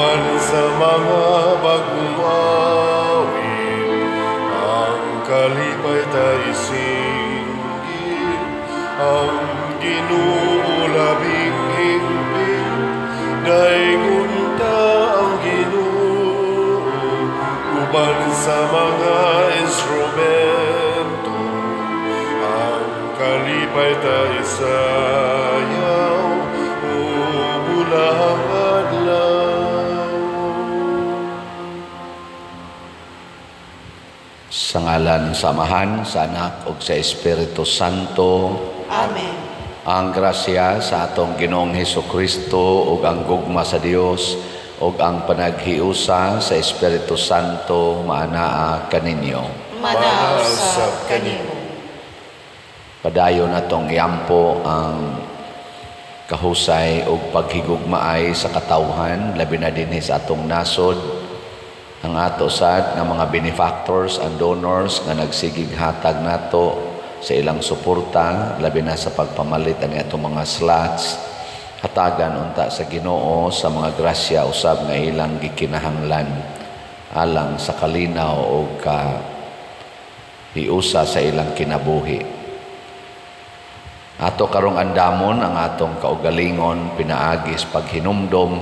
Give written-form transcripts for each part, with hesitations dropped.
Uban sa mga bagong awit, ang kalipay ta isinggit, ang Ginoo labing hingpit, daygon ta ang Ginoo, uban sa mga instrumento, ang kalipay ta isayaw, bulang adlaw. Sa ngalan sa Amahan, sa Anak ug sa Espiritu Santo. Amen. Ang grasya sa atong Ginoong Hesukristo ug ang gugma sa Dios ug ang panaghiusa sa Espiritu Santo maanaa kaninyo. Manaa usab kanimo. Padayon natong iampo ang kahusay ug paghigugmaay sa katawhan, labi na dinhi sa atong nasod, ang ato sad nga mga benefactors and donors nga nagsigig hatag nato sa ilang suporta, labi na sa pagpamalit ani atong mga slots. Hatagan unta sa Ginoo sa mga grasya usab nga ilang gikinahanglan alang sa kalinaw o kahiusa sa ilang kinabuhi. Ato karong andamon ang atong kaugalingon pinaagis paghinumdom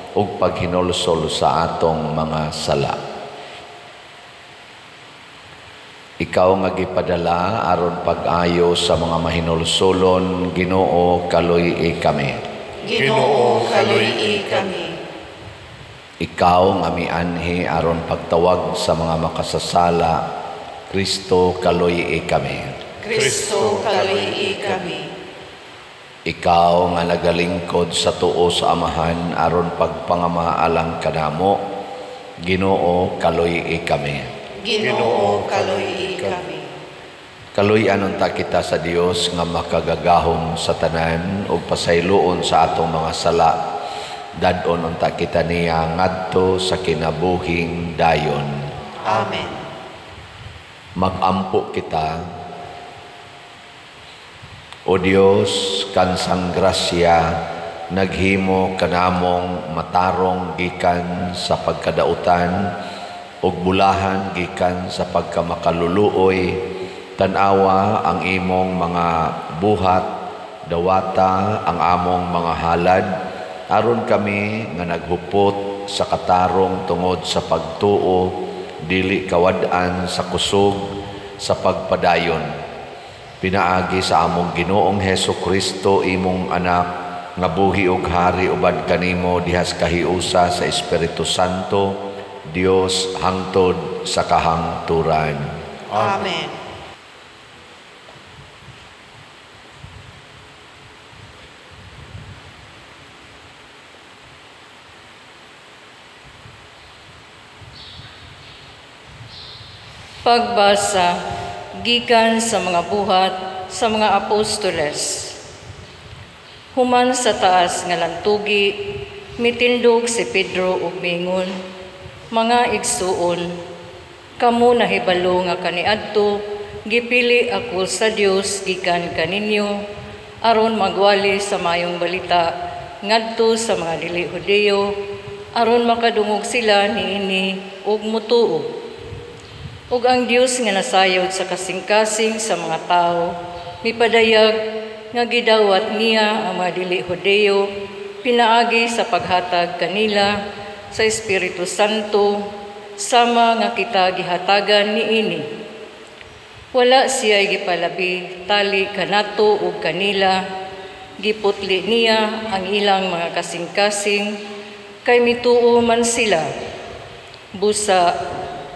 ug paghinulsol sa atong mga sala. Ikaw nga gipadala aron pag-ayo sa mga mahinulsolon, Ginoo, kaluy-i kami. Ginoo, kaluy-i kami. Ikaw nga mianhi aron pagtawag sa mga makasasala, Kristo, kaluy-i kami. Kristo, kaluy-i kami. Ikaw nga nagalingkod sa tuo sa Amahan aron pagpangama alang kanamo, Ginoo, kaluy-i kami. Ginoo, kaluy-i kami. Kaluy-an unta kita sa Dios nga makagagahom sa tanan ug pasayloon sa atong mga sala. Dad-on unta kita niya ngadto sa kinabuhing dayon. Amen. Magampo kita. O Dios, kansang grasya naghimo kanamong matarong gikan sa pagkadautan ug bulahan gikan sa pagkamakaluluoy, tan-awa ang imong mga buhat, dawata ang among mga halad, aron kami nga naghupot sa katarong tungod sa pagtuo, dili kawad-an sa kusog sa pagpadayon. Pinaagi sa among Ginoong Hesus Kristo, imong anak, nga buhi ug hari ubad kanimo dihas kahiusa sa Espiritu Santo, Dios hangtod sa kahangturan. Amen. Pagbasa gikan sa mga buhat sa mga apostoles. Human sa taas nga lantugi, mitindog si Pedro ug mingon, mga igsuon, kamo nahibalo nga kaniadto gipili ako sa Dios gikan kaninyo aron magwali sa mayong balita ngadto sa mga dili Hudiyo, aron makadungog sila niini ug mutuo. Ug ang Dios nga nasayod sa kasing-kasing sa mga tawo, mipadayag nga gidawat niya ang mga dili Hudiyo pinaagi sa paghatag kanila sa Espiritu Santo, sama nga kita gihatagan niini. Wala siya gipalabi tali kanato ug kanila, giputli niya ang ilang mga kasing-kasing, kay mituo man sila. Busa,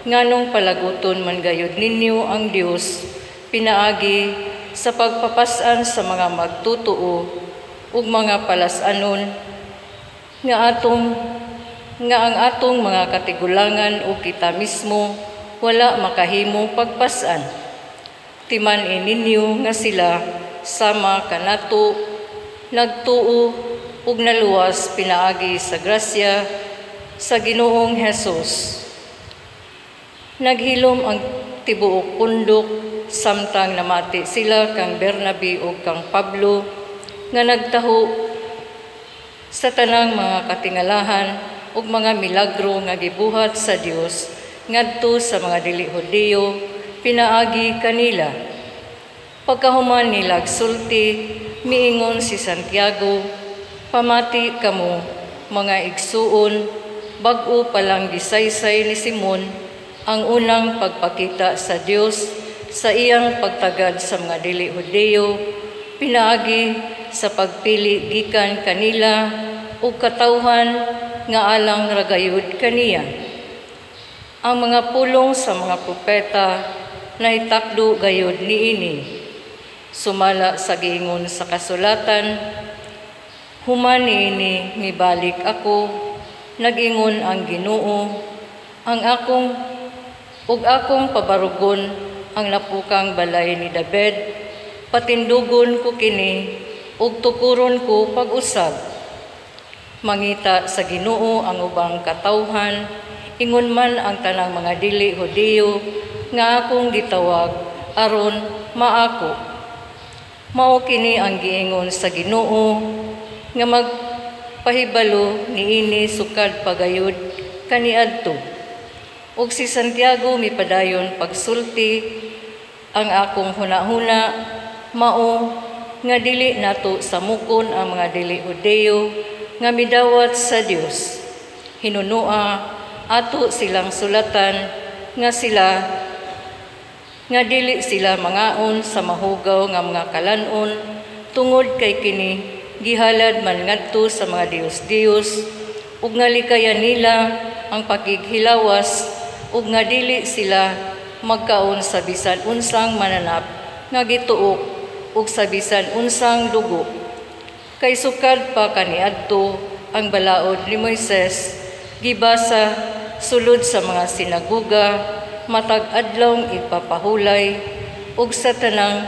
nganong palaguton man gayud ninyo ang Dios pinaagi sa pagpapas-an sa mga magtutuo ug mga palas-anon nga atong nga ang atong mga katigulangan o kita mismo wala makahimo pagpas-an. Timan ininyo nga sila sama kanato nagtuo ug naluwas pinaagi sa grasya sa Ginoong Hesus. Naghilom ang tibuok pundok samtang namati sila kang Bernabe ug kang Pablo nga nagtaho sa tanang mga katingalahan ug mga milagro nga gibuhat sa Dios ngadto sa mga dili Hudiyo pinaagi kanila. Pagkahuman nilag sulti, miingon si Santiago, "Pamati kamo, mga igsuon, bag-o pa lang gisaysay ni Simon ang unang pagpakita sa Dios sa iyang pagtagad sa mga dili Hudiyo pinaagi sa pagpili gikan kanila ug katawhan nga alang ragayod kaniya. Ang mga pulong sa mga propeta nahitakdo gayod niini. Sumala sa giingon sa kasulatan, human niini mibalik ako, nag-ingon ang Ginoo, ang akong ug akong pabarugon ang napukang balay ni David, patindugon ko kini ug tukuron ko pag-usab. Mangita sa Ginoo ang ubang katawhan, ingon man ang tanang mga dili Hudiyo nga akong gitawag aron maako. Mao kini ang giingon sa Ginoo nga magpahibalo niini sukad pagayod kaniadto." Ug si Santiago mipadayon pagsulti, "Ang akong hunahuna mao nga dili nato samukon ang mga dili Hudiyo nga midawat sa Dios. Hinunua ato silang sulatan nga sila nga dili sila mangaon sa mahugaw nga mga kalanon tungod kay kini gihalad man ngadto sa mga Dios-Dios, ug nga likayan nila ang pakighilawas, ug nga dili sila magkaon sa bisan unsang mananap nga gituok ug sa bisan unsang dugo. Kay sukad pa kaniadto ang balaod ni Moises gibasa sulod sa mga sinaguga matag adlawng ipapahulay, ug sa tanang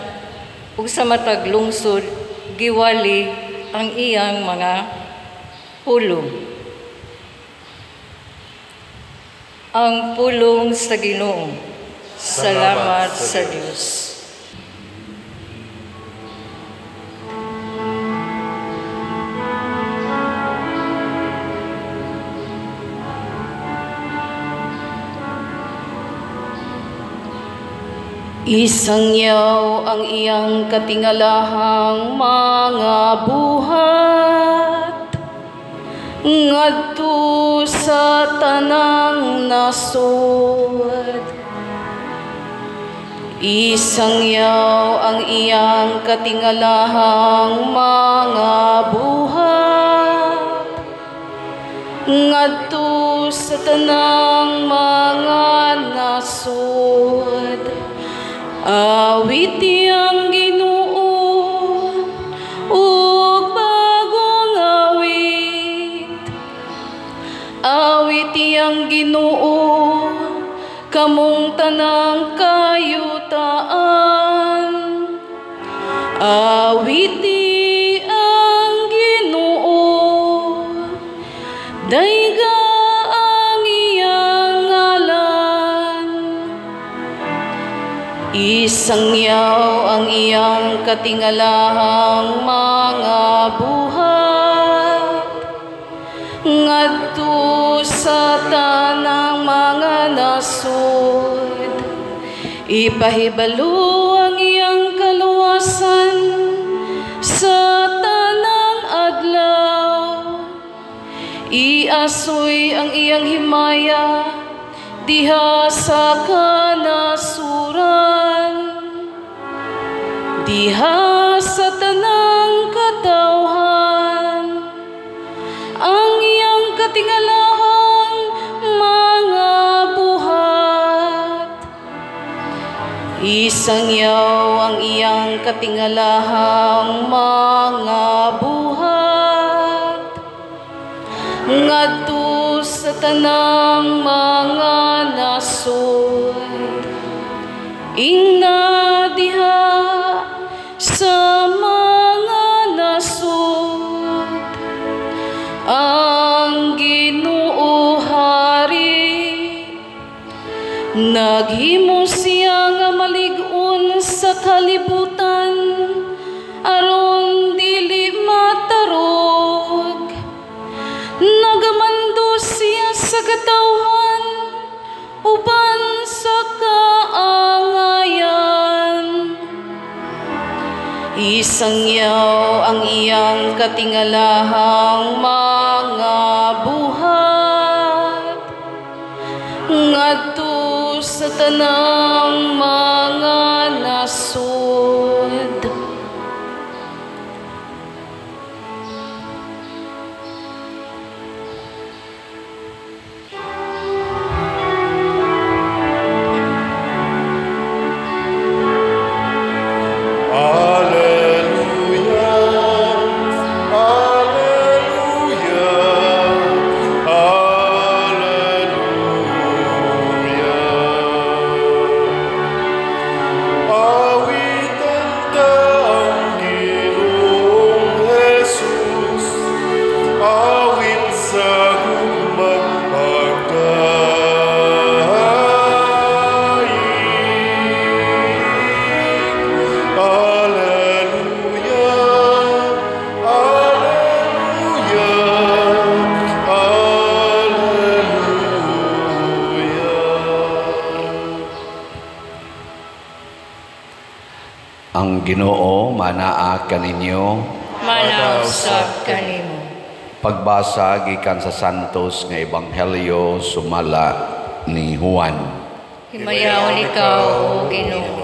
ug sa matag lungsod giwali ang iyang mga pulong." Ang pulong sa Ginoo. Salamat sa Dios. Isangyaw ang iyang katingalahang mga buhat ngadto sa tanang nasod. Isangyaw ang iyang katingalahang mga buhat ngadto sa tanang mga nasod. Awiti ang Ginoo ug bagong awit. Awiti ang Ginoo kamong tanang kayutaan. Awiti ang Ginoo, dayga ang iyang ngalan. Isangyaw ang iyang katingalahang mga buhat ngadto sa tanang mga nasod. Ipahibalo ang iyang kaluwasan sa tanang adlaw. Iasoy ang iyang himaya diha sa kanasuran, diha sa tanang katawhan, ang iyang katingalahang mga buhat. Isangyaw ang iyang katingalahang mga buhat ngadto sa tanang mga nasod. Ingna diha sa mga nasod, ang Ginoo hari. Naghimo siya nga malig-on sa kalibutan aron dili matarog. Nagamando siya katawhan uban sa kaangayan. Isangyaw ang iyang katingalahang mga buhat ngadto sa tanang mga nasod. Alleluia, Alleluia, Alleluia. Awitan ta ang Ginoong Jesus, awit sa gugmang pagdaig. Alleluia, Alleluia, Alleluia. Ang Ginoo manaa kaninyo. Manausab kanimo. Pagbasa gikan sa Santos nga Ebanghelyo sumala ni Juan. Himayaon ikaw, O Ginoo.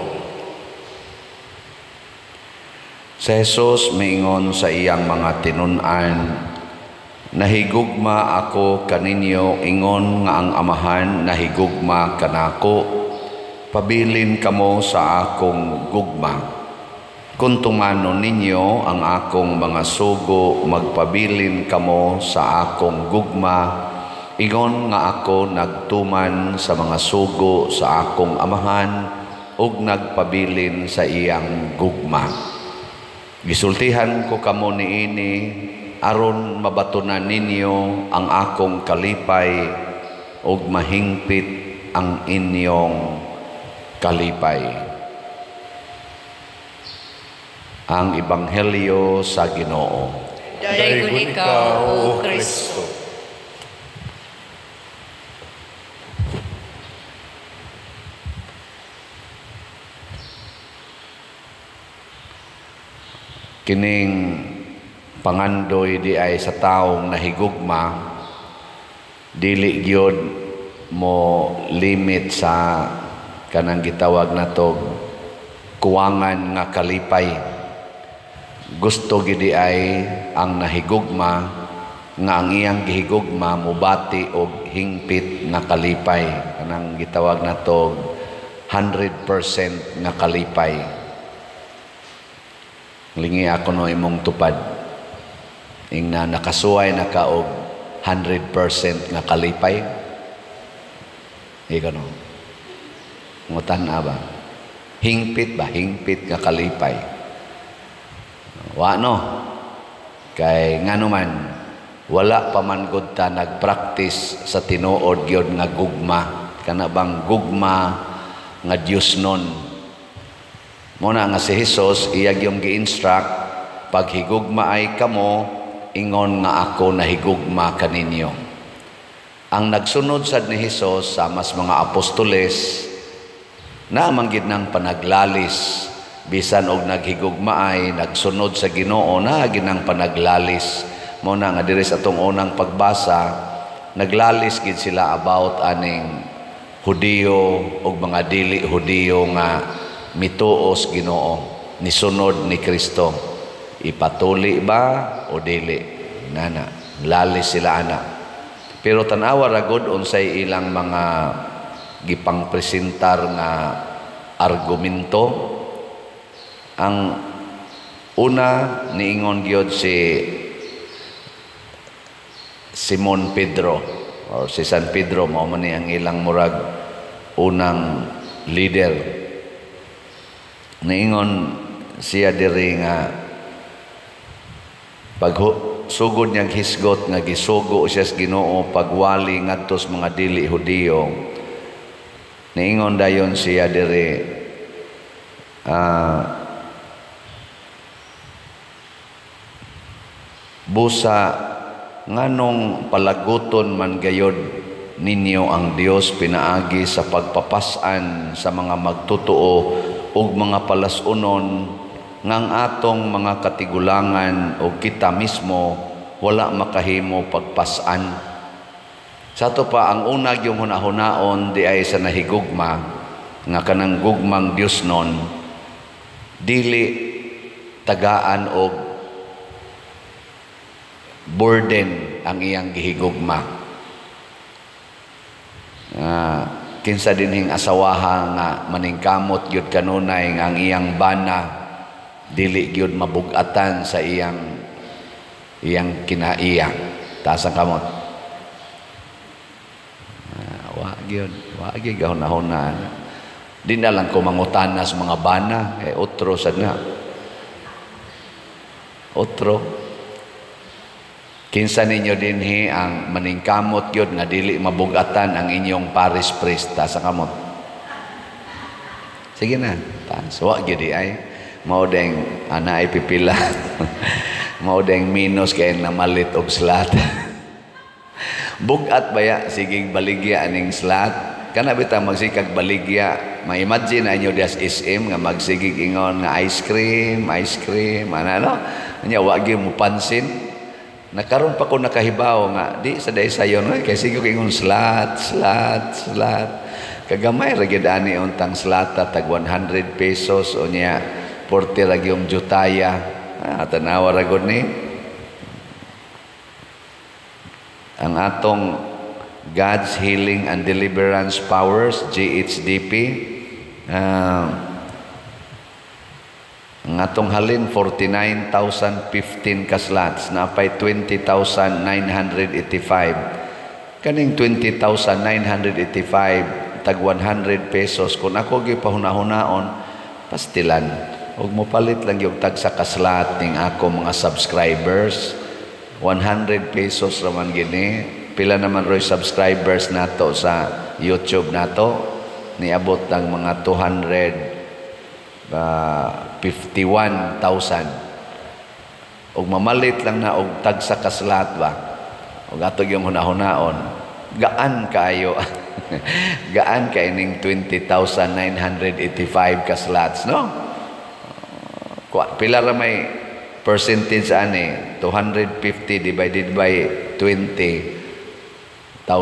Si Jesus miingon sa iyang mga tinun-an, nahigugma ako kaninyo ingon nga ang Amahan nahigugma kanako. Pabilin kamo sa akong gugma. Kung tumanon ninyo ang akong mga sugo, magpabilin kamo sa akong gugma, ingon nga ako nagtuman sa mga sugo sa akong Amahan ug nagpabilin sa iyang gugma. Gisultihan ko kamo niini aron mabatunan ninyo ang akong kalipay ug mahingpit ang inyong kalipay. Ang Ebanghelyo sa Ginoo. Daygon ikaw, O Kristo. Kining pangandoy di ay sa taong nahigugma, dili gyud mo limit sa kanang gitawag natog kuwangan nga kalipay. Gusto gid ay ang nahigugma nga ang iyang gihigugma mobati og hingpit nga kalipay, kanang gitawag natog 100% nga kalipay. Lingi ako no imong tupad. Ingna nakasuway na ka og 100% nga kalipay. Ikaw no. Ngutan na ba? Hingpit ba? Hingpit nga kalipay. Wa no. Kay ngano man, wala pa man gud ta nagpractice sa tinuod gyud nga gugma. Kana bang gugma nga Dios nun. Muna nga si Jesus iya gyud gi-instruct, paghigugma ay kamo ingon nga ako nahigugma kaninyo. Ang nagsunod sad ni Jesus sa mas mga apostoles na manggid ng panaglalis, bisan og naghigugma ay nagsunod sa Ginoo na ginang panaglalis. Muna nga diri sa atong unang pagbasa, naglalis gid sila about aning Hudiyo ug mga dili Hudiyo nga mituos Ginoo, nisunod ni Kristo. Ipatuli ba o dili? Nana, lalis sila ana. Pero tan-awa ra gud unsay ilang mga gipangpresentar nga argumento. Ang una niingon gyud si Simon Pedro or si San Pedro, mao man ni ang ilang murag unang leader. Niingon siya diri nga pag sugod niyang hisgot nga gisugo siya sa Ginoo pagwali ngadto sa mga dili Hudiyo. Niingon dayon siya diri, busa nganong palaguton man gayod ninyo ang Dios pinaagi sa pagpapas-an sa mga magtotoo ug mga palas-unon ngang atong mga katigulangan o kita mismo wala makahimo pagpas-an. Sa ato pa ang unag yung hunahunaon di ay sa nahigugma nga kanang gugmang Dios non dili tagaan og burden ang iyang gihigugma. Kinsa dinhing asawaha nga maningkamot gyud kanunay nga ang iyang bana dili gyud mabugatan sa iyang iyang kinaiya. Taas ang kamot. Wa gyud, wa gyud gahunahuna. Di na lang ko mangutana sa mga bana kay otro sad na. Otro. Kinsa ninyo dinhi ang maningkamot gyud nga dili mabugatan ang inyong parish priest? Taas ang kamot. Sige na, taas. Wa gyud di ay mao deng ana ay pipila. Mao deng minus kay namalit og slot. Bugat baya sigig baligya aning slot. Kana bitaw magsikag baligya, ma-imagine na inyo dias SM nga magsigig ingon nga ice cream, ice cream, ana no? Nya wa gyud mo pansin. Nakaron pa ko nakahibaw nga di sa day sayon kay sige ko ingon slot, slot, slot. Kagamay ra gyud ani untang slata tag 100 pesos o nya 40 ra gyud jutaya. Tanawa ra gud ni. Ang atong God's Healing and Deliverance Powers, GHDP, ang atong halin 49,015 ka slots, napay 20,985. Kaning 20,985 tag 100 pesos kung ako gipahuna-hunaon pastilan og mopalit lang yung tag sa kaslat ning ako mga subscribers. 100 pesos raman gini. Pila naman roy subscribers nato sa YouTube nato, niabot ang mga 251,000. Og mamalit lang na og tag sa kaslat ba. Og ato yung hunahunaon, gaan kaayo. Gaan kay ning 20,985 ka slots, no? Pila ra may percentage ani? 250 divided by 20,000.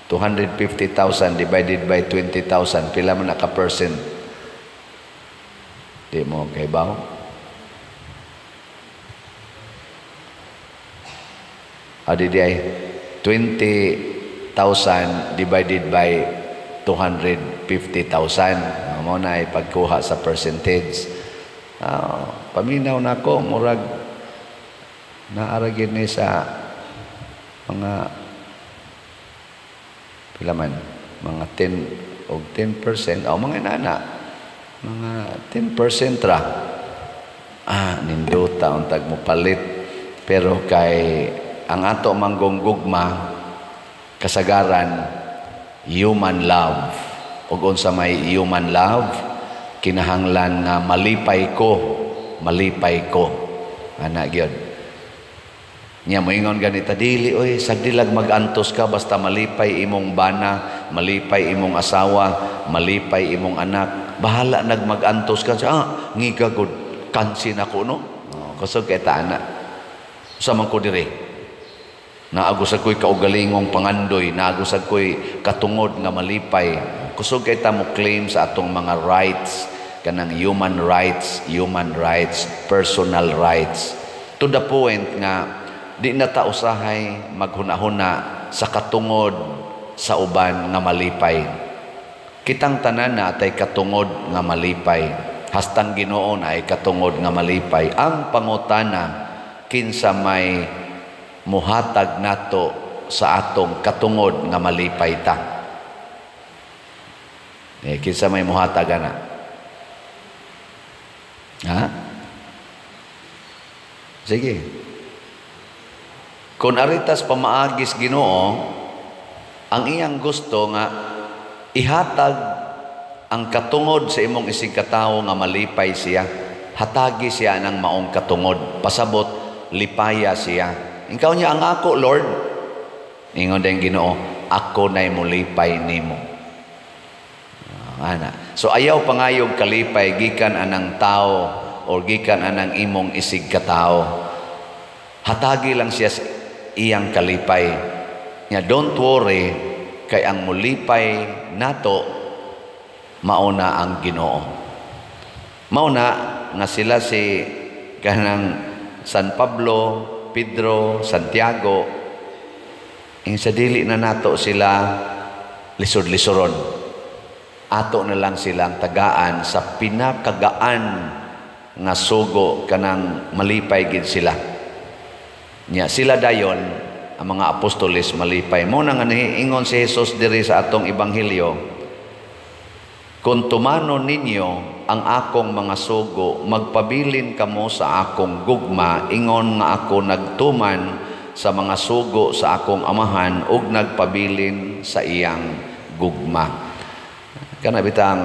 250,000 divided by 20,000, pila man naka percent? Di mo kay baw? Adi di ay 20,000 divided by 250,000. Mao na ay pagkuha sa percentage. Paminaw na ko murag naara gid ni sa mga pila man, mga 10 og 10% o mga nana, mga 10% ra. Nindota untag mo palit, pero kay ang ato manggong gugma kasagaran human love. Ug unsa may human love, kinahanglan nga malipay ko, malipay ko. Ana gyud. Nya moingon ganita, dili oy, sagdilag magantos ka basta malipay imong bana, malipay imong asawa, malipay imong anak. Bahala nagmagantos ka. Ngiga gud, kansin ako no. Oh, kusog kay ta ana. Usa man ko dire. Naagusag ko'y kaugalingong pangandoy, naagusag ko'y katungod nga malipay. Kusog kay ta mo claim sa atong mga rights, kanang human rights, personal rights. To the point nga di na ta usahay maghunahuna sa katungod sa uban nga malipay. Kitang tanan na atay katungod nga malipay. Hastang Ginoo na ay katungod nga malipay. Ang pangutana kinsa may muhatag nato sa atong katungod nga malipay ta. Kinsa may muhatag ana? Ha? Sige. Kung aritas pamaagis Ginoo, ang iyang gusto nga ihatag ang katungod sa imong isig katawo nga malipay siya. Hatagi siya ng maong katungod. Pasabot, lipaya siya. Ikaw niya ang ako, Lord. Ingon din Ginoo, ako na'y mulipay nimo. Ana. So ayaw pangayog kalipay gikan anang tao or gikan anang imong isig katao. Hatagi lang siya sa iyang kalipay. Nya don't worry kay ang mulipay nato mauna ang Ginoo. Mauna nga sila si kanang San Pablo, Pedro, Santiago, ing sa dili na nato sila lisod-lisoron. Ato na lang silang tagaan sa pinakagaan nga sugo kanang malipay gid sila. Nya sila dayon ang mga apostoles malipay. Mo na nga niingon si Jesus diri sa atong ebanghelyo, kung tumanon ninyo ang akong mga sugo, magpabilin kamo sa akong gugma, ingon nga ako nagtuman sa mga sugo sa akong amahan ug nagpabilin sa iyang gugma. Kana bitang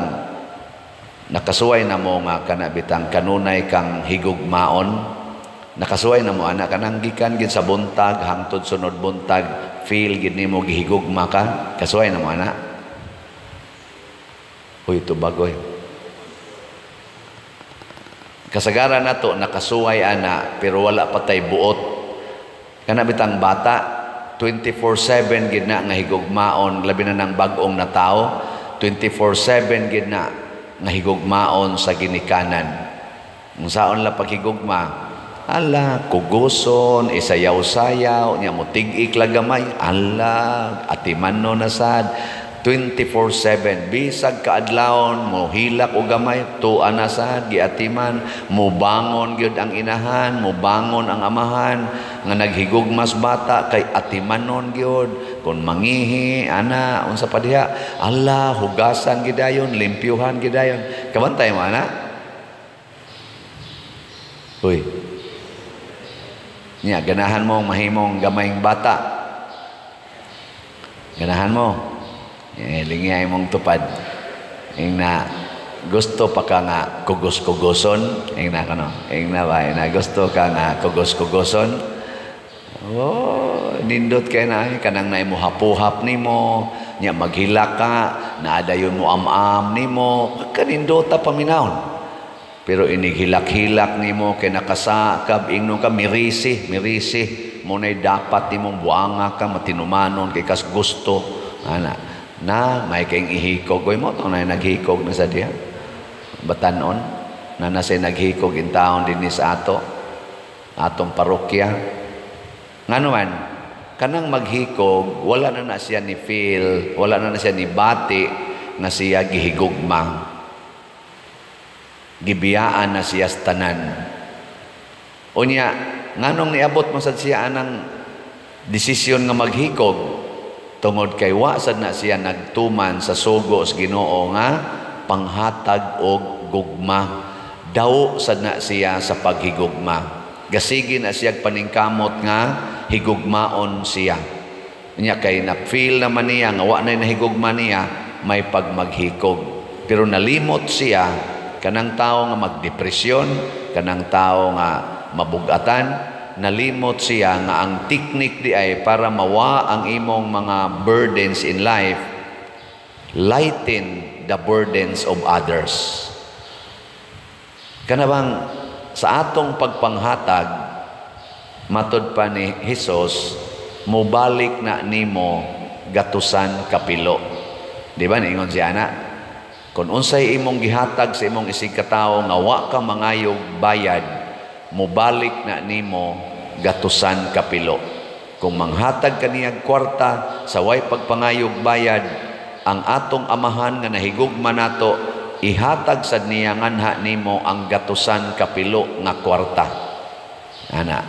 nakasuway na mo nga kana bitang kanunay kang higugmaon, nakasuway na mo ana kanang gikan gid sa buntag hangtod sunod buntag, feel gid nimo gihigugma ka, kasuway na mo ana. Uy, tubagoy. Kasagaran nato nakasuway ana pero wala pa tay buot. Kana bitang bata 24/7 gid na nga higugmaon, labi na nang bag-ong na tao, 24/7 gid na nga higugmaon sa ginikanan. Unsaon la paghigugma? Ala, kuguson, isayaw-sayaw, nya mo tig-ik la gamay, ala, atiman no na sad. 24/7 bisag kaadlawon mo hilak og gamay, tuwa na sad giatiman, mo bangon gyud ang inahan, mo bangon ang amahan nga naghigugmas bata kay atimanon gyud. Kung mangihi ana unsa pa diha, ala, hugasan gidayon, limpyuhan gidayon. Kabantay mo ana. Uy. Nya ganahan mo mahimong gamayng bata. Ganahan mo. Lingi ay mong tupad. Ing na gusto pa ka nga kugos-kugoson, ing na kano. Ing na ba, ing na gusto ka nga kugos-kugoson. Oh, nindot kay na ay kanang na imo hapuhap nimo, nya maghilak ka, naadayon mo am-am nimo, kanindota paminawon. Pero inighilak-hilak nimo kay nakasakab ingnon ka mirisi, mirisi mo nay dapat nimong buanga ka matinumanon kay kas gusto ana na may kayong ihikog. Oy mo to na naghikog na sa diha. Batanon na nasa naghikog in taon dinhi sa ato atong parokya. Ngano man kanang maghikog wala na na siya ni feel, wala na na siya ni bati nga siya gihigugma. Gibiyaan na siya sa tanan. Unya, nganong niabot man sad siya anang desisyon nga maghikog? Tungod kay wa sad na siya nagtuman sa sugo sa Ginoo nga panghatag og gugma. Daw sad na siya sa paghigugma. Gasigi na siya paningkamot nga higugmaon siya. Unya kay na-feel naman niya nga wa na nahigugma niya, may pagmaghikog. Pero nalimot siya kanang tao nga magdepresyon, kanang tao nga mabugatan, nalimot siya nga ang teknik di ay para mawa ang imong mga burdens in life, lighten the burdens of others. Kana bang sa atong pagpanghatag, matod pa ni Hesus, mobalik na nimo gatusan kapilo. Di ba niingon siya ana? Kung unsay imong gihatag sa imong isig katawo nga wa ka mangayog bayad, mobalik na nimo gatusan kapilo. Kung manghatag kaniyag kwarta sa way pagpangayog bayad, ang atong amahan nga nahigugma nato, ihatag sad niya nganha nimo ang gatusan kapilo nga kwarta. Ana,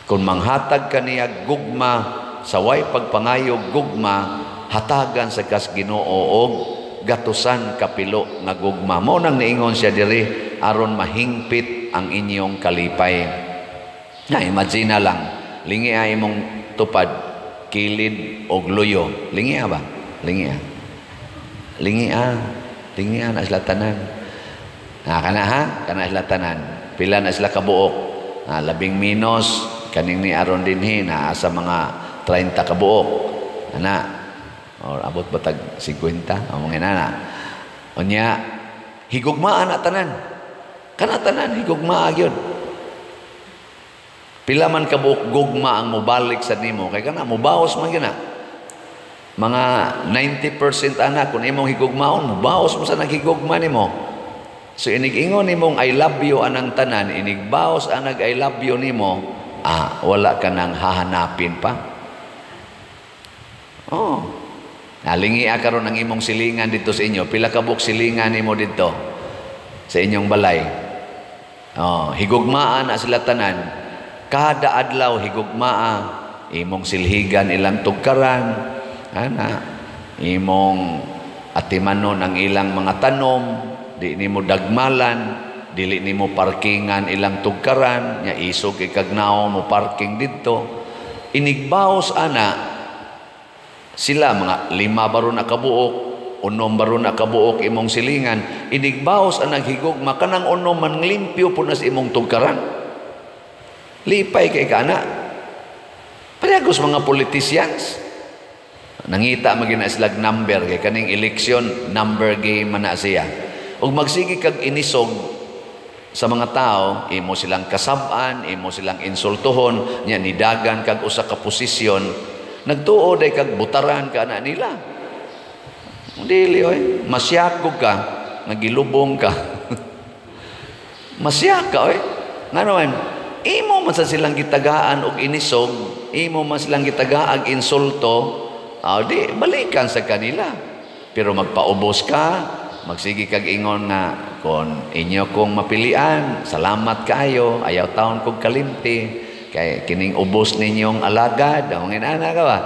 kung manghatag kaniyag gugma sa way pagpangayog gugma, hatagan sa kas Ginoo og gatusan kapilo nga gugma. Mao nang niingon siya diri aron mahingpit ang inyong kalipay. Na imagine na lang, lingi ay imong tupad kilid og luyo. Lingi ba? Lingi. Lingi. Lingi na sila tanan. Ah, kana ha? Kana sila tanan. Pila na sila kabuok? Ah, 12 kaning ni aron dinhi naa sa mga 30 ka buok. Ana. Or abot ba tag 50? Ang mga inana. Unya, higugmaan na tanan. Kana tanan higugmaa gyud. Pila man kabuok gugma ang mobalik sa nimo kay kana mobaos man gyud na. Mga 90% ana kung imong higugmaon, mobaos mo sa naghigugma nimo. So inig-ingon nimong "I love you" anang tanan, inigbaos anag "I love you" nimo, wala ka nang hahanapin pa. Oh. Nalingi karon ang imong silingan dito sa inyo. Pila ka buok silingan nimo dito sa inyong balay? Oh, higugmaan na sila tanan. Kada adlaw higugmaa, imong silhigan ilang tugkaran, ana, imong atimanon ang ilang mga tanom, di nimo dagmalan, dili nimo parkingan ilang tugkaran, nya isog ikagnao mo parking didto. Inigbaos ana sila, mga lima baro na kabuok, 6 baro na kabuok imong silingan, inigbaos ang naghigugma, kanang 6 man limpyo po na sa imong tugkaran. Lipay kay kana. Parehas mga politicians. Nangita magina silag number kay kaning election number game man na siya. Ug magsige kag inisog sa mga tao, imo silang kasab-an, imo silang insultuhon, nya nidagan kag usa ka posisyon, nagtuo day kag butaran ka na nila. Dili oy, masyakog ka, nagilubong ka. Masyak ka oy. Ngano man, imo man sa silang gitagaan og inisog, imo man silang gitagaag insulto, di balikan sa kanila. Pero magpaubos ka, magsige kag ingon nga kon inyo kong mapilian, salamat kaayo, ayaw taon kog kalimti kay kining ubos ninyong alagad, ang inana ka ba?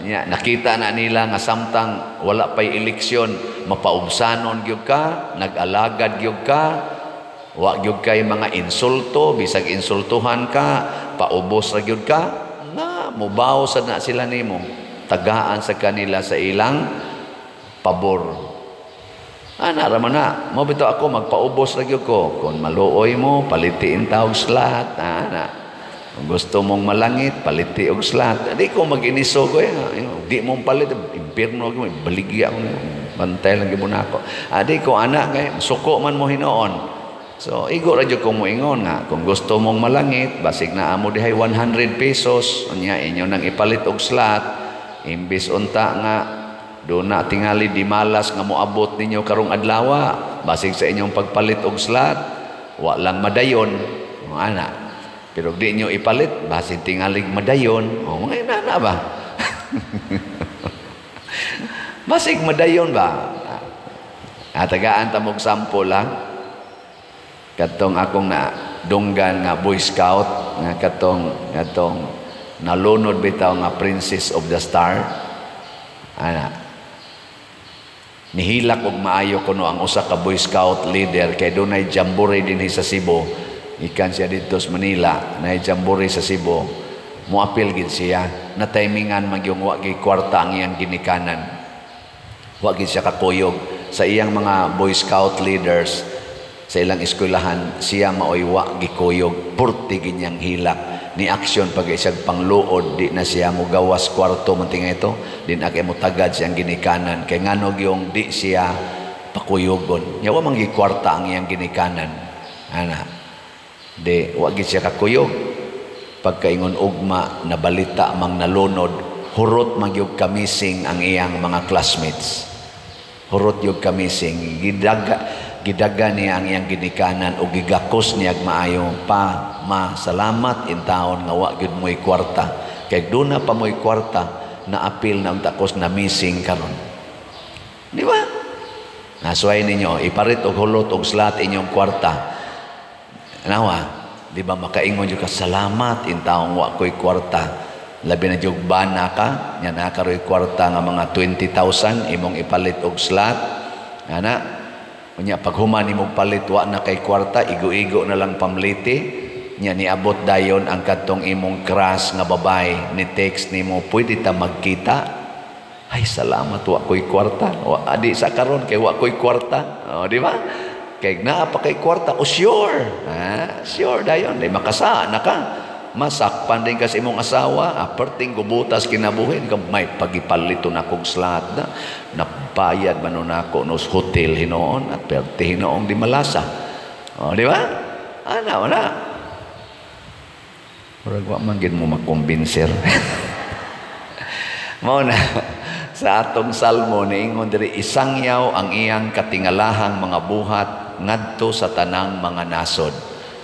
Nya, nakita na nila nga samtang wala pay eleksyon, mapaubsanon gyud ka, nag-alagad gyud ka, wa gyud kay mga insulto, bisag insultuhan ka, paubos ra gyud ka, na mubaw sad na sila nimo, tagaan sa kanila sa ilang pabor. Ana ra man na, mo bitaw ako magpaubos ra gyud ko. Kung maluoy mo, palitiin ta og slot, ana. Kung gusto mong malangit, paliti og slot. Di ko mag-inisog oy, di mo palit, impierno gyud, baligya ko, bantay lang gyud mo nako. Di ko ana kay suko man mo hinuon. So igo ra jud kong moingon nga kung gusto mong malangit, basig na amo dihay 100 pesos, unya inyo nang ipalit og slot, imbis unta nga do na tingali di malas nga moabot ninyo karong adlawa, basig sa inyong pagpalit og slot, wa lang madayon, mga ana. Pero di nyo ipalit, basig tingalig madayon, o mga inana ba? Basig madayon ba? Tagaan ta mog sample ha. Katong akong na dunggan nga Boy Scout, nga katong nalunod bitaw nga Princess of the Star. Ana. Nihilak og maayo kuno ang usa ka Boy Scout leader kay dunay jamboree dinhi sa Cebu. Ikan siya didto sa Manila, nay jamboree sa Cebu. Moapil gid siya. Na timingan magyung wa gi kwarta ang iyang ginikanan. Wa gid siya kakuyog sa iyang mga Boy Scout leaders sa ilang eskwelahan, siya maoy wa gikuyog, purti ginyang hilak ni aksyon pag isag pangluod, di na siya mogawas kwarto man tinga ito, di na kay motagad siyang ginikanan kay nganog yung di siya pakuyogon. Nya wa man gikwarta ang iyang ginikanan, ana, di wa gid siya kakuyog. Pagkaingon ugma nabalita mang nalunod, hurot magyug kamising ang iyang mga classmates, hurot yug kamising, gidaga niya ang iyang ginikanan o gigakos niya maayo pa ma salamat in taon nga wa gyud mo'y kwarta kay duna pa mo'y kwarta na apil na unta kos na missing karon, di ba? Nasuway ninyo iparit og hulot og slot inyong kwarta, nawa di ba makaingon jud ka salamat in taong wa ko'y kwarta, labi na jud bana ka nya naa karoy kwarta nga mga 20,000 imong ipalit og slot, ana. Unya paghuman nimo palit wa na kay kwarta, igo-igo na lang pamliti nya niabot dayon ang kadtong imong crush nga babae ni text nimo, pwede ta magkita? Ay salamat wa koy kwarta, wa adi sa karon kay wa koy kwarta. Oh, di ba? Kay naa pa kay kwarta, oh sure. Sure dayon, di makasa na ka. Masakpan din kasi imong asawa, perting gubutas kinabuhi, may pagipalito na kong slot na, nabayad man nun ako nos hotel hinoon, at perti hinoong di malasa. O, di ba? Ana, wala. Murag wa man gid mo makumbinser. Mao na, sa atong salmo, niingon diri, isangyaw ang iyang katingalahang mga buhat ngadto sa tanang mga nasod.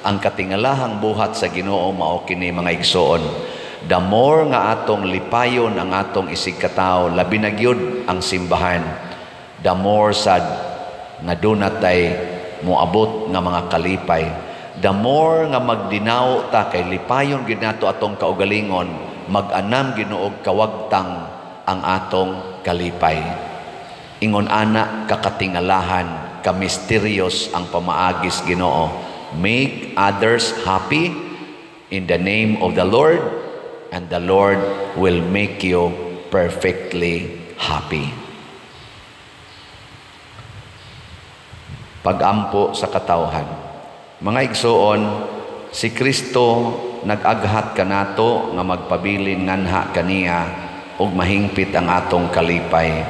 Ang katingalahang buhat sa Ginoo mao kini mga igsoon. The more nga atong lipayon ang atong isigkatawo, labi na gyud ang simbahan, the more sad nga dunatay moabot nga mga kalipay. The more nga magdinaw ta kay lipayon gyud nato atong kaugalingon, mag-anam Ginoo kawagtang ang atong kalipay. Ingon ana kakatingalahan, kamisteryos ang pamaagis Ginoo. Make others happy in the name of the Lord, and the Lord will make you perfectly happy. Pagampo sa katawhan. Mga igsoon, si Kristo nag-aghat kanato nga magpabilin nganha kaniya ug mahingpit ang atong kalipay.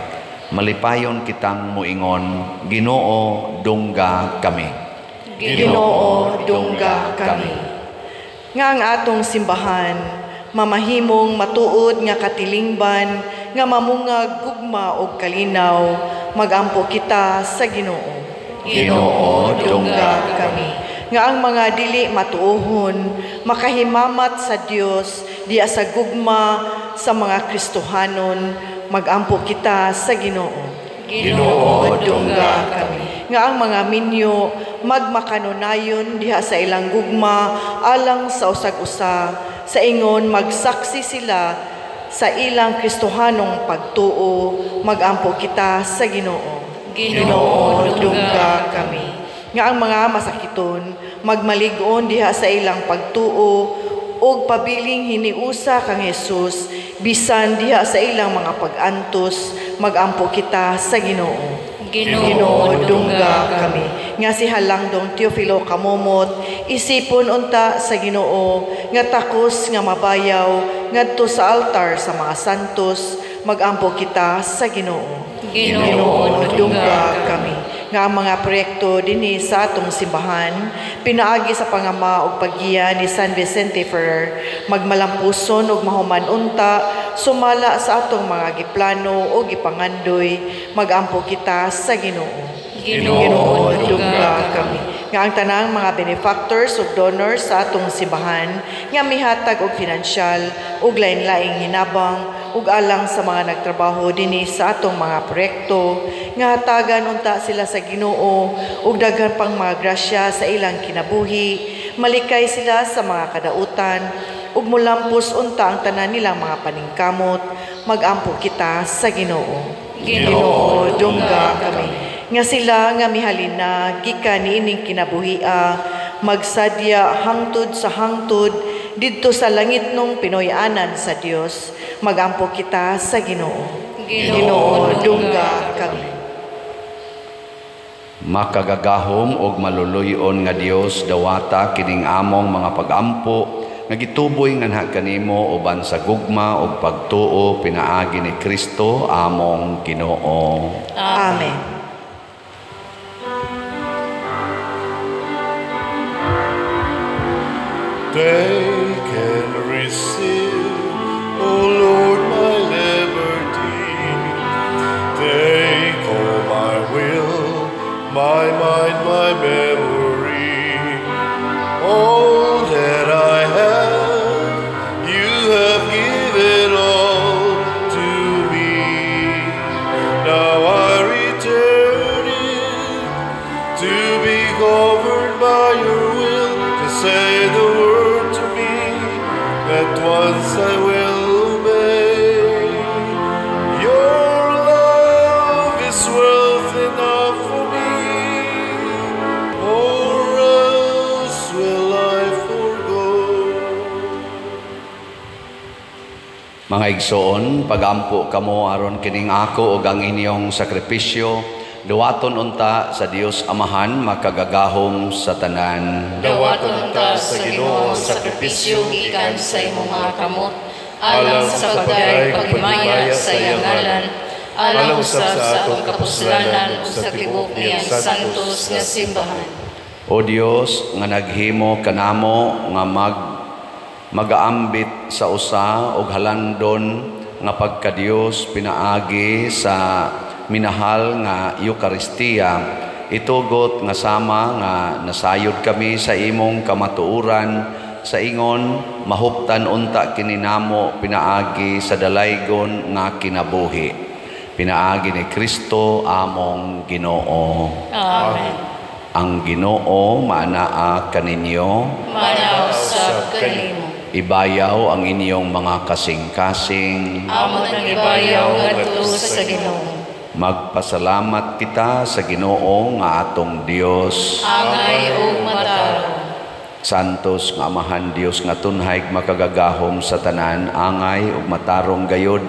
Malipayon kitang muingon, Ginoo, dungga kami. Ginoo, dungga kami. Nga ang atong simbahan, mamahimong matuod nga katilingban, nga mamungag gugma og kalinaw, magampo kita sa Ginoo. Ginoo, dungga kami. Nga ang mga dili matuohon, makahimamat sa Dios, diya sa gugma sa mga Kristohanon, magampo kita sa Ginoo. Ginoo, dungga kami. Nga ang mga minyo magmakanunayon diha sa ilang gugma alang sa usag-usa, sa ingon magsaksi sila sa ilang Kristohanong pagtuo, magampo kita sa Ginoo. Ginoo, dungga kami. Nga ang mga masakiton magmalig-on diha sa ilang pagtuo ug pabiling hiniusa kang Hesus bisan diha sa ilang mga pag-antos, magampo kita sa Ginoo. Ginoo, dungga kami. Nga si Halangdong Teofilo Kamomot, isipon unta sa Ginoo, nga takos nga mabayaw ngadto sa altar sa mga santos, magampo kita sa Ginoo. Ginoo, dungga kami. Nga ang mga proyekto dinhi sa atong simbahan, pinaagi sa pangama ug paggiya ni San Vicente Ferrer, magmalampuson ug mahuman unta, sumala sa atong mga giplano o gipangandoy, magampo kita sa Ginoo. Ginoo, dungga kami. Nga ang tanang mga benefactors ug donors sa atong simbahan, nga mihatag og finansyal ug lain-laing hinabang ug alang sa mga nagtrabaho dinhi sa atong mga proyekto, nga hatagan unta sila sa Ginoo ug daghan pang mga grasya sa ilang kinabuhi, malikay sila sa mga kadautan ug mulampos unta ang tanan nilang mga paningkamot, magampo kita sa Ginoo. Ginoo, dungga kami. Nga sila nga mihalin na gikan niining kinabuhia, magsadya hangtod sa hangtod didto sa langit nung Pinoy-anan sa Dios, magampo kita sa Ginoo. Ginoo, dungga kami. Makagagahom og maluluyon nga Dios, dawata kining among mga pagampo nga gituboy nganha kanimo uban sa gugma ug pagtuo pinaagi ni Kristo among Ginoo. Amen. Take and receive, O Lord, my liberty. Take all my will, my mind, my memory. All that I have, you have given all to me. Now I return it to be governed by your will, to say the word to me, at once I will obey. Your love is wealth enough for me, or else will I forgo. Mga igsoon, pagampo kamo aron kining ako ug ang inyong sakripisyo Duwaton unta sa Dios Amahan makagagahom sa tanan. Dawaton unta sa Ginoo ang sakripisyo gikan sa imong mga kamot, alang sa pagdayeg paghimaya sa iyang ngalan, alang usab sa atong kapuslanan ug sa tibuok niyang santos nga simbahan. O Dios nga naghimo kanamo nga magaambit sa usa og halandon nga pagkadios pinaagi sa minahal nga Eukaristiya, itugot nga sama nga nasayod kami sa imong kamatuoran sa ingon mahuptan unta kini namo pinaagi sa dalaygon nga kinabuhi, pinaagi ni Kristo among Ginoo. Amen. Ang Ginoo maanaa kaninyo, Maanaa usab kanimo. Ibayaw ang inyong mga kasing-kasing. Amo nang ibayaw ngadto sa Ginoo. Magpasalamat kita sa Ginoo nga atong Dios. Angay ug matarong. Santos nga Amahan Dios nga tunhay makagagahom sa tanan, angay ug matarong gayod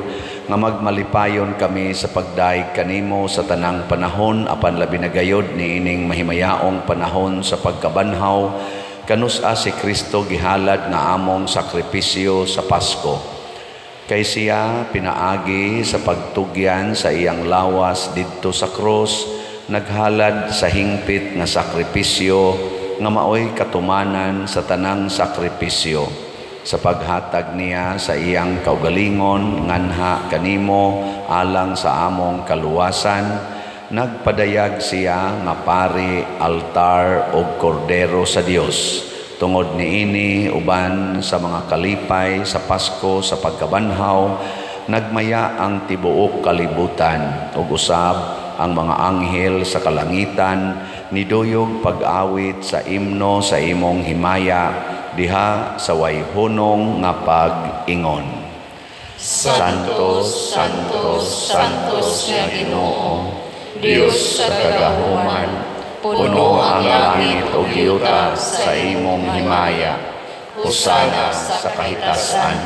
nga magmalipayon kami sa pagdayeg kanimo sa tanang panahon, apan labi na gayod niining mahimayaong panahon sa pagkabanhaw kanus-a si Kristo gihalad nga among sakripisyo sa Pasko. Kay siya pinaagi sa pagtugyan sa iyang lawas didto sa krus, naghalad sa hingpit nga sakripisyo nga maoy katumanan sa tanang sakripisyo. Sa paghatag niya sa iyang kaugalingon nganha kanimo alang sa among kaluwasan, nagpadayag siya nga pari, altar ug kordero sa Dios. Tungod niini uban sa mga kalipay sa Pasko sa pagkabanhaw, nagmaya ang tibuok kalibutan ug usab ang mga anghel sa kalangitan niduyog pag-awit sa imno sa imong himaya diha sa wayhunong nga pag-ingon. Santo, Santo, Santos nga Ginoo, Dios sa kagahuman, puno ang langit ug yuta sa imong himaya. Hosana sa kahitasan.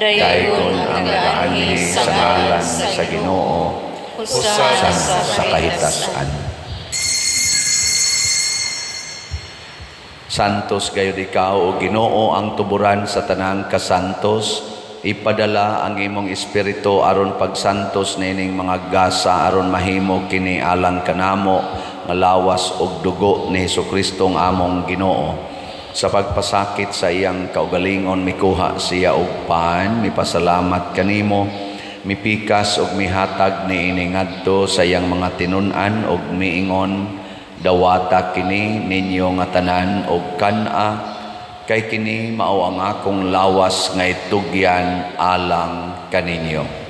Dayon ang nagaanhi sa ngalan sa Ginoo. Hosana sa kahitasan. Santos gayud ikaw o Ginoo ang tuburan sa tanang kasantos. Ipadala ang imong espiritu aron pagsantos nining mga gasa aron mahimo kini alang kanamo nga lawas ug dugo ni Hesukristo ang among Ginoo. Sa pagpasakit sa iyang kaugalingon mikuha siya og pan, mipasalamat kanimo, mipikas ug mihatag niini ngadto sa iyang mga tinun-an ug miingon, dawata kini ninyo nga tanan og kan-a, kay kini mao ang akong lawas nga itugyan alang kaninyo.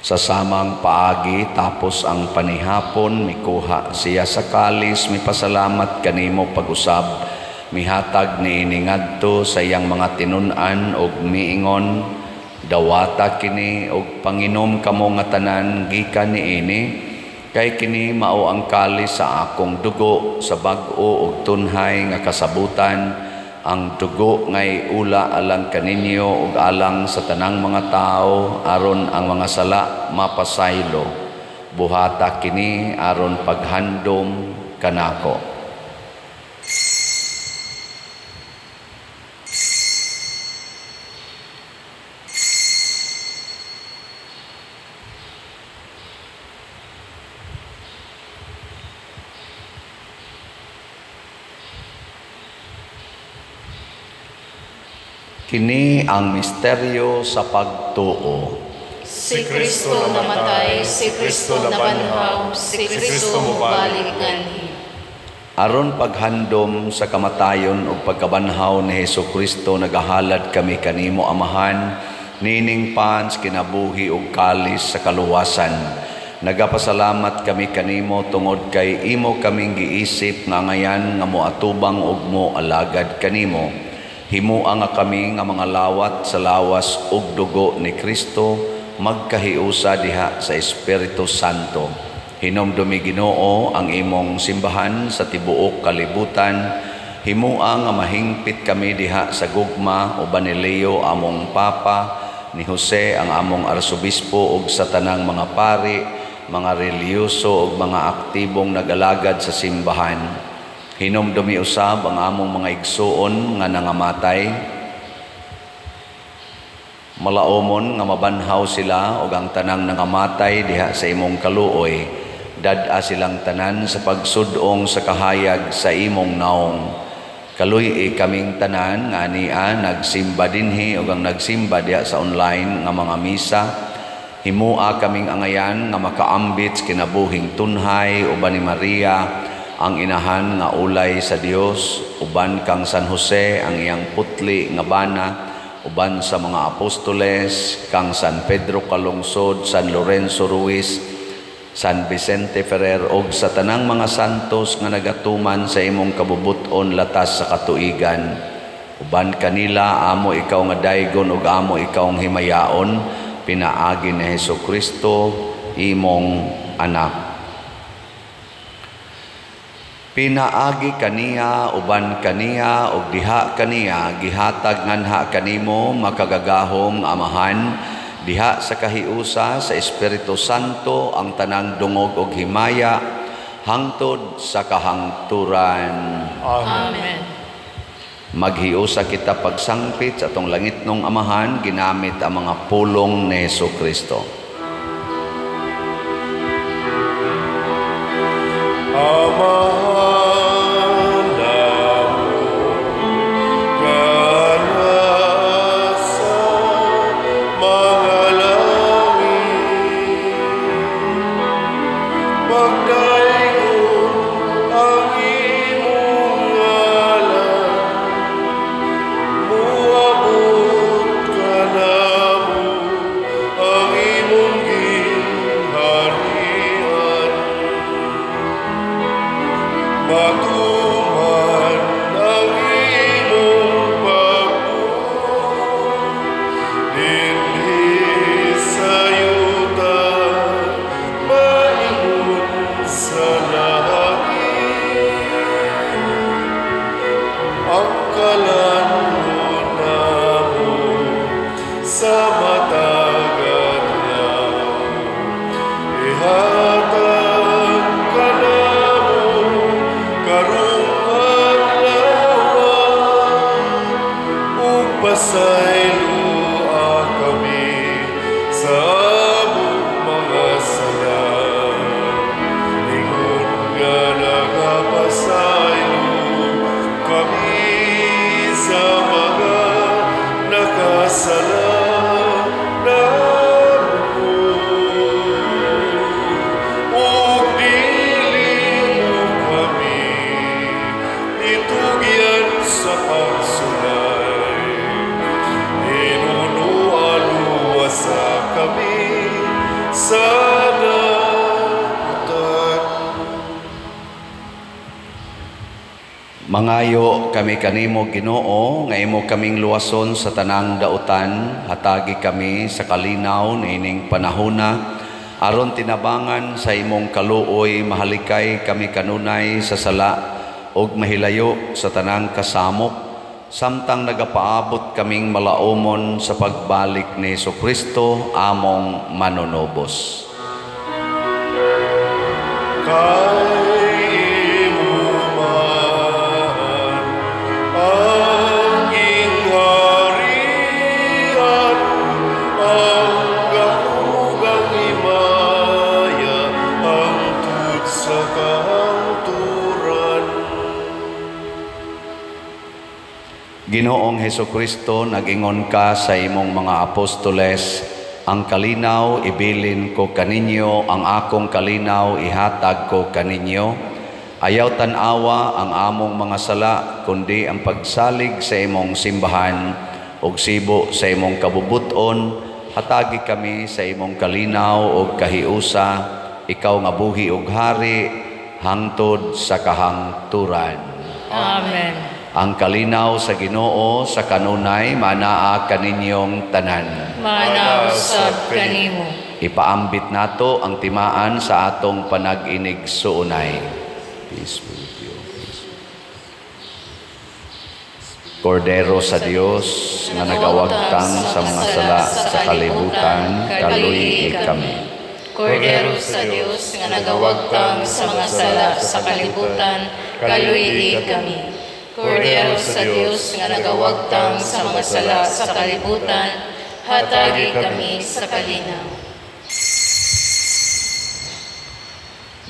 Sa samang paagi tapos ang panihapon, mikuha siya sa kalis, mipasalamat kanimo pag-usab, mihatag niini ngadto sa iyang mga tinun-an ug miingon, dawata kini ug panginom kamo nga tanan gikan niini, kay kini mao ang kalis sa akong dugo sa bag-o ug tunhay nga kasabutan, ang dugo ngay ula alang kaninyo ug alang sa tanang mga tao aron ang mga sala mapasaylo. Buhata kini aron paghandom kanako. Kini ang misteryo sa pagtuo. Si Kristo namatay, si Kristo nabanhaw, si Kristo mobalik nganhi. Aron paghandom sa kamatayon ug pagkabanhaw ni Hesukristo, nagahalad kami kanimo Amahan, nining pans kinabuhi ug kalis sa kaluwasan. Nagapasalamat kami kanimo tungod kay imo kaming giisip nga ngayan nga moatubang ug moalagad kanimo. Himua nga kami nga mga lawat sa lawas ug dugo ni Kristo, magkahiusa diha sa Espiritu Santo. Hinumdumi, Ginoo, ang imong simbahan sa tibuok kalibutan. Himua nga mahingpit kami diha sa gugma uban ni Leo among Papa, ni Jose ang among arsobispo ug sa tanang mga pari, mga relihiyoso ug mga aktibong nag-alagad sa simbahan. Hinumdumi usab ang among mga igsuon nga nangamatay. Malaomon nga mabanhaw sila ug ang tanang nangamatay diha sa imong kaluoy. Dad-a silang tanan sa pagsudong sa kahayag sa imong naong. Kaluy-i kaming tanan nga ania nagsimba dinhi ug ang nagsimba diha sa online nga mga misa. Himua kaming angayan nga makaambit sa kinabuhing tunhay uban ni Maria ang inahan nga ulay sa Dios, uban kang San Jose ang iyang putli nga bana, uban sa mga apostoles, kang San Pedro Calungsod, San Lorenzo Ruiz, San Vicente Ferrer og sa tanang mga santos nga nagatuman sa imong kabubuton latas sa katuigan. Uban kanila amo ikaw nga daygon ug amo ikaw ang himayaon, pinaagi ni Hesukristo imong anak. Pinaagi kaniya, uban kaniya ug diha kaniya gihatag nganha kanimo makagagahom nga Amahan, diha sa kahiusa sa Espiritu Santo ang tanang dungog og himaya hangtod sa kahangturan. Amen. Maghiusa kita pagsangpit sa atong langitnong Amahan ginamit ang mga pulong ni Hesukristo. Amahan namo nga nasa mga langit, pagdaygon ang imong ngalan, muabot kanamo ang imong gingharian. Matuman ang imong pagbuot dinhi sa yuta, maingon sa langit. Ang kalan-on namo sa matag adlaw, ihatag kanamo karong adlaw, ug pasayloa kami sa among mga sala, ingon nga nagapasaylo kami sa mga nakasala namo. Ug dili mo kami itugyan sa pagsulay, hinunualuwasa kami sa dautan. Mangayo kami kanimo, Ginoo, nga imo kaming luwason sa tanang dautan, hatagi kami sa kalinaw niining panahona, aron tinabangan sa imong kaluoy mahalikay kami kanunay sa sala ug mahilayo sa tanang kasamok, samtang nagapaabot kaming malaomon sa pagbalik ni Hesukristo among manunubos. Kay imo man ang gingharian, ang gahom ang himaya, hangtod sa kahangturan. Ginoong Hesukristo, nag-ingon ka sa imong mga apostoles, ang kalinaw ibilin ko kaninyo, ang akong kalinaw ihatag ko kaninyo. Ayaw tan-awa ang among mga sala, kundi ang pagsalig sa imong simbahan ug sibo sa imong kabubuton. Hatagi kami sa imong kalinaw ug kahiusa, ikaw nga buhi ug hari hangtod sa kahangturan. Amen. Ang kalinaw sa Ginoo sa kanunay manaa kaninyong tanan. Manaa usab kanimo. Ipaambit nato ang timaan sa atong panag-inig-suunay. Peace be with you. Peace. Kordero sa Dios nga nagawagtang sa mga sala sa kalibutan, kaluy-i kami. Kordero sa Dios nga nagawagtang sa mga sala sa kalibutan, kaluy-i kami. Kordero sa Dios nga nagawagtang sa mga sala sa kalibutan, hatagi kami sa kalinaw.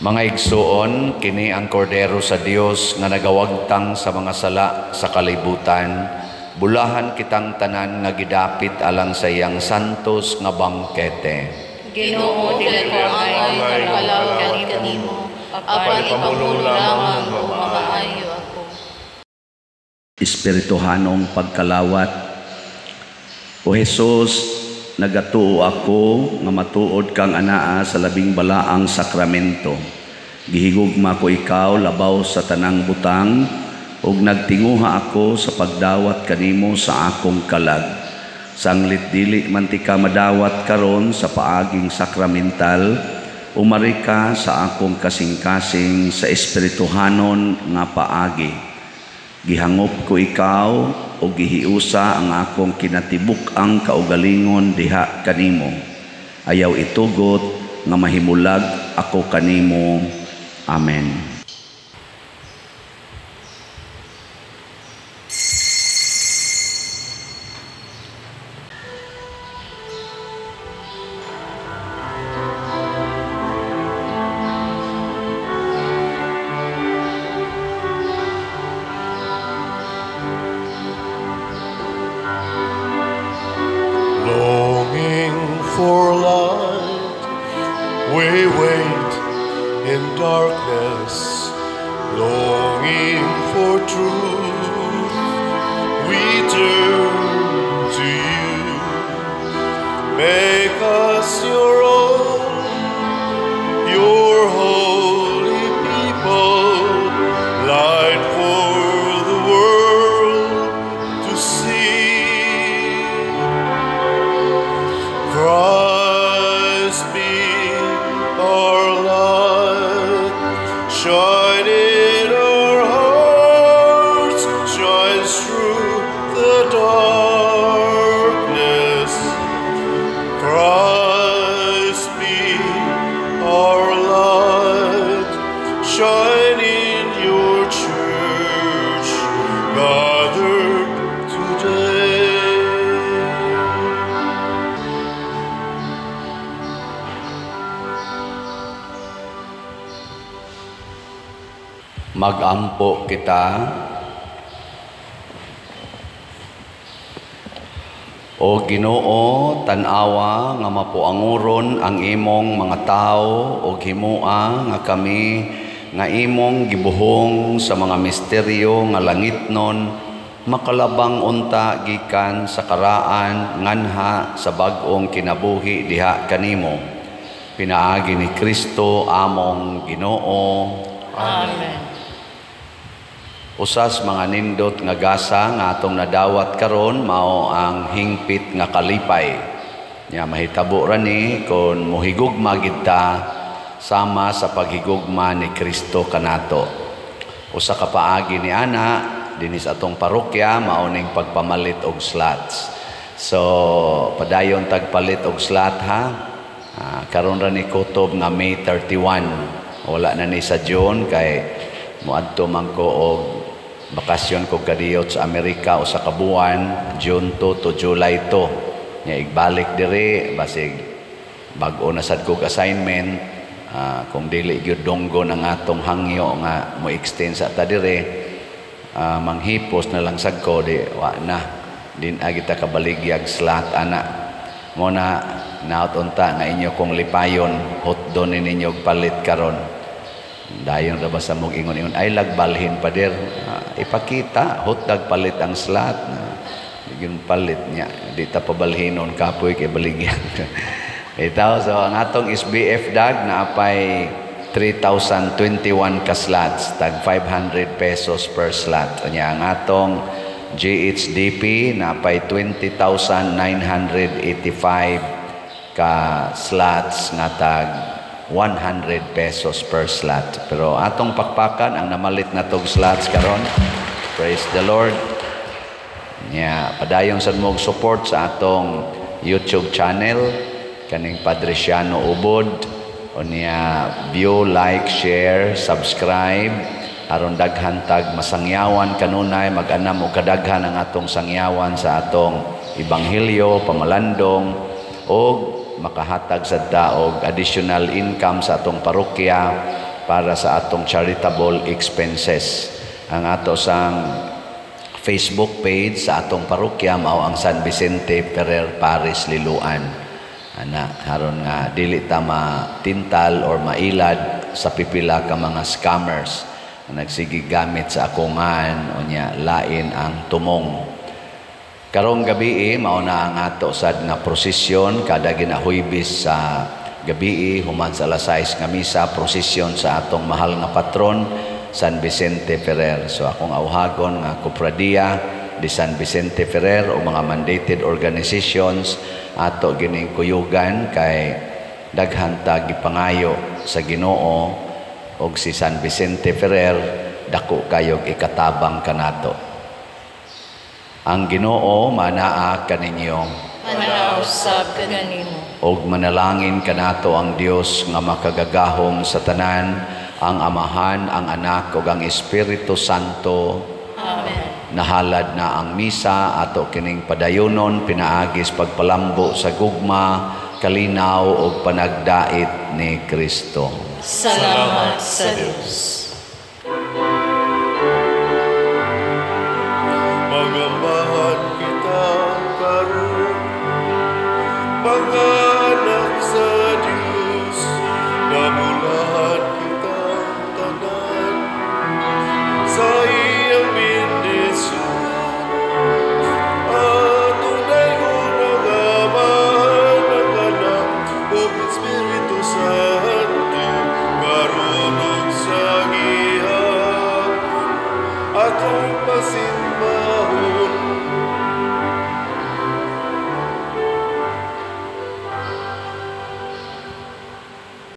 Mga igsuon, kini ang Kordero sa Dios nga nagawagtang sa mga sala sa kalibutan. Bulahan kitang tanan nga gidapit alang sa iyang santos nga bangkete. Ginoo, dili ko angay kalawat kanimo, apan ipamulo lamang ug mamaayo ako. Espirituhanong pagkalawat. O Jesus, nagatuo ako nga matuod kang anaa sa labing balaang sakramento. Gihigugma ko ikaw labaw sa tanang butang, ug nagtinguha ako sa pagdawat kanimo sa akong kalag. Sanglit dili man ti ka madawat karon sa paaging sakramental, umari ka sa akong kasing-kasing sa espirituhanon nga paagi. Gihangop ko ikaw o gihiusa ang akong kinatibuk-ang kaugalingon diha kanimo. Ayaw itugot nga mahimulag ako kanimo. Amen. Longing for light, we wait in darkness. Longing for truth, we turn to you. Make us your own, your holy people, light for the world to see. Christ be our light, shine in our hearts, shines through the darkness. Christ be our light, shine in your church, gathered today. Magampo kita. O Ginoo, tan-awa nga mapuanguron ang imong mga tawo og himoa nga kami nga imong gibuhong sa mga misteryo nga langitnon makalabang unta gikan sa karaan nganha sa bag-ong kinabuhi diha kanimo. Pinaagi ni Kristo among Ginoo. Amen. Usas mga nindot nga gasa nga atong nadawat karon mao ang hingpit nga kalipay. Nya mahitabo ra ni kon mohigugma gid ta sama sa paghigugma ni Kristo kanato. Usa ka paagi ni ana dinhi sa atong parokya mao ning pagpamalit og slots. So padayon tagpalit og slot ha. Karon ra ni kutob nga May 31. Wala na ni sa June kay moadto man ko og bakasyon ko kadiyot sa Amerika o sa kabuan, June 2 to July 2. Nya igbalik diri basig bag-o na sad kog assignment, kung dili gyud donggo na atong hangyo nga mo extend sa ta diri, manghipos na lang sad ko di wa na din agita kabaligyag slot ana. Mo na naot unta nga inyo kong lipayon hotdon ninyo og palit karon. Dayon ra ba sa mog ingon-ingon ay lagbalhin pader, ipakita hotdog palit ang slot. Yung palit niya di ta pabalhinon kapoy kay baligyan. Itaw, so ang atong SBF dag naapay 3,021 ka slots, tag 500 pesos per slot. Unya ang atong GHDP napay 20,985 ka slots nga tag 100 pesos per slot. Pero atong pakpakan ang namalit na tog slots karon. Praise the Lord. Nya padayon sad mo support sa atong YouTube channel kaning Padre Siano Ubod. Unya view, like, share, subscribe aron daghan tag masangyawan kanunay, mag-anam og kadaghan ang atong sangyawan sa atong ebanghelyo, pamalandong, og makahatag sad ta og additional income sa atong parokya para sa atong charitable expenses. Ang ato sang Facebook page sa atong parokya mao ang San Vicente Ferrer Parish Liloan. Ana, haron nga dili ta matintal or mailad sa pipila ka mga scammers nga nagsige gamit sa akungan, unya lain ang tumong. Karong gabi mao na ang ato sad nga prosesyon kada ginahuybis sa gabi human sa alas 6 nga misa, prosesyon sa atong mahal nga patron San Vicente Ferrer. So akong awhagon nga Kopradiya di San Vicente Ferrer o mga mandated organizations ato gining kuyugan kay daghan ta gipangayo sa Ginoo og si San Vicente Ferrer dako kayog ikatabang kanato. Ang Ginoo manaa kaninyo. Manaa usab kanimo. Og manalangin kanato ang Dios nga makagagahom sa tanan, ang Amahan, ang Anak ug ang Espiritu Santo. Amen. Nahalad na ang misa, ato kining padayonon pinaagis pagpalambo sa gugma, kalinaw ug panagdait ni Kristo. Salamat sa Dios. Magambahan kita karon, mga anak sa Dios, namulahan kita tanan sa iyang bendisyon. Atong daygon ang Amahan, ang Anak, ug Espiritu Santo, karon ug sa gihapon, atong pasimba.